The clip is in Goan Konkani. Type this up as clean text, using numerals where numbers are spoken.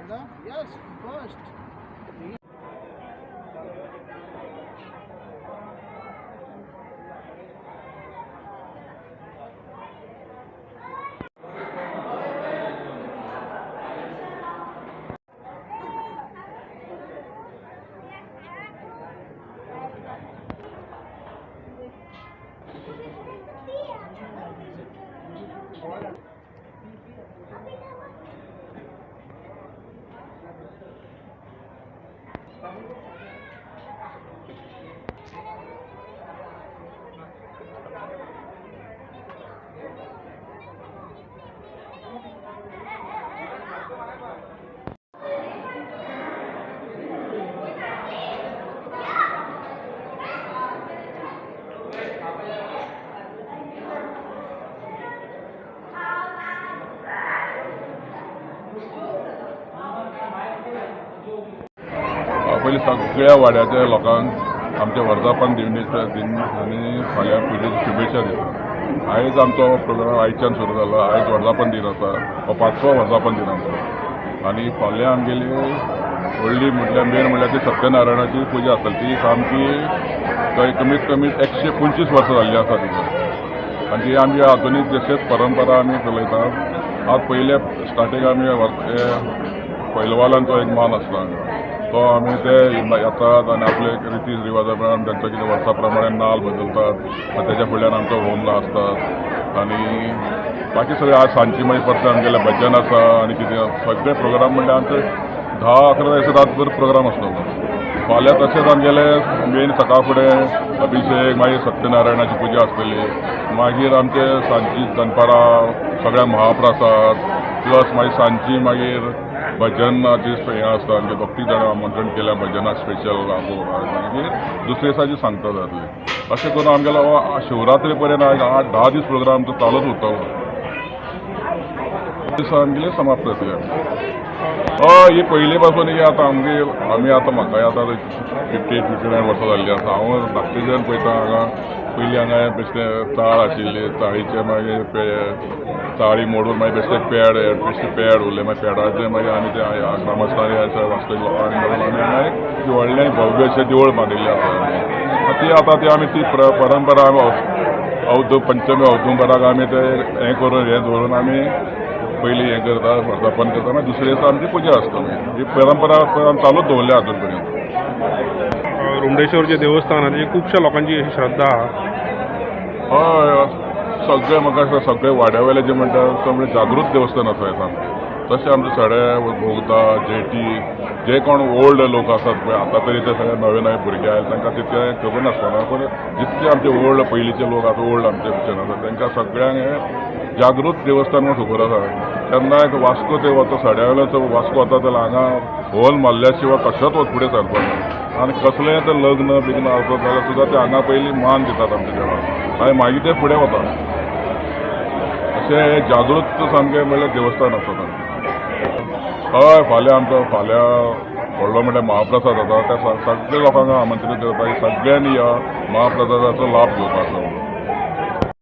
Canada? Yes, first. पयलीं सगळ्या वाड्याच्या लोकांक आमच्या वर्धापन दिन आनी फाल्यां पुजेची शुभेच्छा दिता. आयज आमचो प्रोग्राम आयच्यान सुरू जालो. आयज वर्धापन दिन आसा, हो 5वो वर्धापन दिन आमचो. आनी फाल्यां आमगेली व्हडली म्हटल्यार मेन म्हळ्यार ती सत्यनारायणाची पुजा आसतली. ती सामकी कमीत कमी 125 वर्सां जाल्ली आसा तिका. आनी ती आमची आधुनीक जशेंच परंपरा आमी चलयता. आज पयले स्टार्टींग आमी पैलवालांचो एक मान आसलो, तो आमी ते येतात आनी आपले रिती रिवाजा प्रमाण तांचो कितें वर्सा प्रमाणे नाल बदलतात. तेच्या फुडल्यान आमचो होम आसतात आनी बाकी सगळे. आज सांजची मागीर परते आमगेलें भजन आसा आनी कितें सगळे प्रोग्राम म्हणल्यार आमचे 10-11 दिसा रातभर प्रोग्राम आसतलो. फाल्यां तशेंच आमगेले मेन सकाळ फुडें अभिशेक, मागीर सत्यनारायणाची पुजा आसतली. मागीर आमचे सांजची दनपारां सगळ्या महाप्रसाद प्लस मागीर सांजची मागीर भजनाची हें आसता. आमगे 2-3 जाणां आमंत्रण केल्या भजनाक स्पेशल. मागीर दुसरे दिसा सांगता जातली. अशें करून आमगेलो शिवरात्री पर्यंत 8-10 दीस प्रोग्राम आमचो चालूच उरतलो. दिसा आमगेले समाप्त जातले. हय, ही पयलीं पासून ही आतां आमगे आमी आतां म्हाका आतां 58-59 वर्सां जाल्लीं आसा. हांव धाकटेच्यान पळयता हांगा. पयलीं हांगा बेश्टें चाळ आशिल्ली. चाळीचे मागीर चाळी मोडून मागीर बेश्टें पेड, बेश्टें पेड उरलें. मागीर पेडाचें मागीर आमी ते ग्रामस्थांनी वास्कोच्या लोकांनी मेळून आमी हांगा एक व्हडलें भव्य अशें देवूळ बांदिल्लें आसा. ती आतां ती आमी ती परंपरा आमी अवधू पंचमी औदुंबराक आमी ते हें करून हें दवरून आमी पयलीं हें करता, वर्धापन करता. मागीर दुसरे दिसा आमची पुजा आसता. ही परंपरा चालूच दवरल्या अजून पर्यंत. रुमडेश्वर जे देवस्थान आहा तेजी खुबश्या लोकांची अशी श्रद्धा आहा. हय, सगळे म्हाका दिसता सगळे वाड्या वयले जे म्हणटा सगळे जागृत देवस्थान आसा हें सामकें. तशें आमचे सडे, बोगदा, जेटी जे कोण ओल्ड लोक आसात पळय, आतां तरी ते सगळे नवे नवे भुरगे आयले, तांकां तितकें खबर नासतना, पूण जितके आमचे ओल्ड पयलींचे लोक आतां ओल्ड आमचे भितर आसा तांकां सगळ्यांक हें जागृत देवस्थान म्हूण खबर आसा. तेन्ना एक वास्को ते वता, सड्या वयल्यान वास्को वता जाल्यार हांगा होल मारल्या शिवाय कशेंच फुडें सरपाक ना. आनी कसलेंय तर लग्न बिग्न आसत जाल्यार सुद्दां ते हांगा पयलीं मान दितात आमच्या देवाक आनी मागीर ते फुडें वता. अशें हें जागृत सामकें म्हणल्यार देवस्थान आसा तांचें. हय, फाल्यां आमचो फाल्यां व्हडलो म्हणल्यार महाप्रसाद जाता. त्या सगळ्या लोकांक आमंत्रीत करता की सगळ्यांनी ह्या महाप्रसादाचो लाभ घेवपाचो.